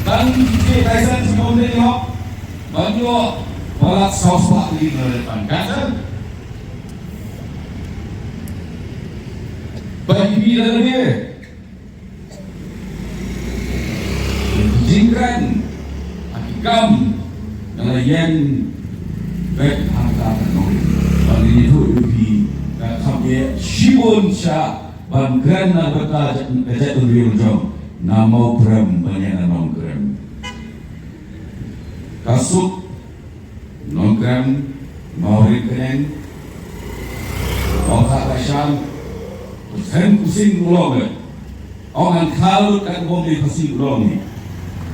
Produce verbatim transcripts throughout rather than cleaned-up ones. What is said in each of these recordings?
Tang ki Tyson ki bym dei hok ban ïoh palat saw spah tylli na le pan ka. Ba i bi da lade. Jingkren ha ki kam nga la ïeng bad hangta ka nongrim. Ba ngi ïathuh ïa phi ka kham ïa shibun sha ban kren na bynta ka jaitbynriew jong nga, Mawprem ban ïa na Nongkrem. Ka suk Nongkrem, Mawryngkneng, Mawthadraishan, u Seng u Sing u long eh. Ong ngan kha lut ka bom dei Khasi u long ni.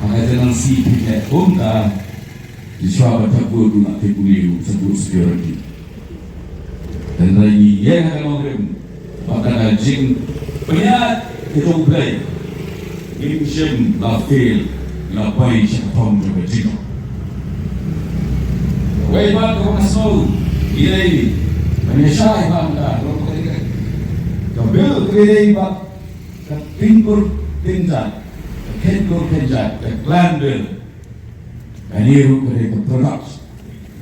Haka janang si phi ne kumta. Di shwa ba thap bud u nak thep u liu sa bud security. Hynrei ngi ïeng ha ka nongrim bad ka jingpynïaid ka jong U Blei. Ngim shym la fail, ngi la poi sha ka thong jong ka jingkyrkhu. Wei pat kaba nga sngew ngi dei ban ïashai bha mynta, ka long ka dei ka bill ka dei bad ka tingkur tingjat, ka khein kur khein jait, ka clan bill. Kane ruh ka dei ka product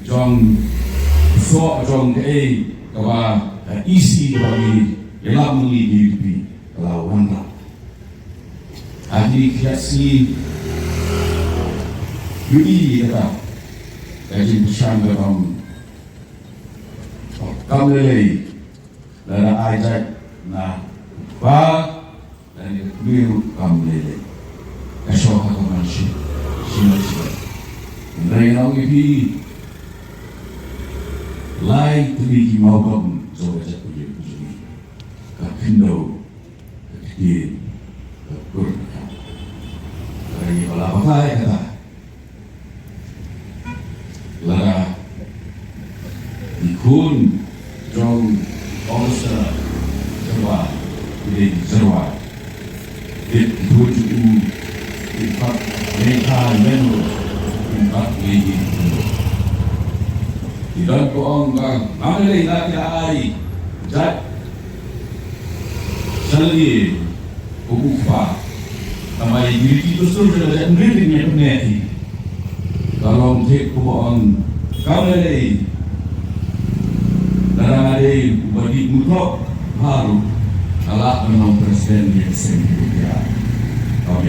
jong soh jong kaei kaba ka E C kaba ngi ïalam ngi, ngi U D P ka la wanrah. Ha kine ki khyndiat sngi ïohi ïa kata ka jingpyrshang ka bym kam lei lei. Lada ai jait na ba lane ka kmie ruh kam lei lei. Ka shoh ha ka manship shi na shi. Hynrei nga ong ïa phi, lai tylli ki mawbang jong ka jaitbynriew ka jong ngi. Ka khyndew, ka ktien, ka kur, ka kam. Hynrei ngi ba la batai kata. Lada ki khun jong Augustus Jyrwai, ki dei ki Jyrwai. Dei ki khun jong u, ki pat Mekha Menro, ki pat Lady Menro. Ki don ko ong ba ngam lei na ki ai jait Shalini, u kpa. Tangba ïa ki riti dustur jong ka jaitbynriew ngi ïa pyneh hi. Ka long thik kumba ong kam lei lei. Lada nga dei uba dih mutlop bha ruh, nga lah ban long president ïa ka seng Pyndonkhiah. Ka long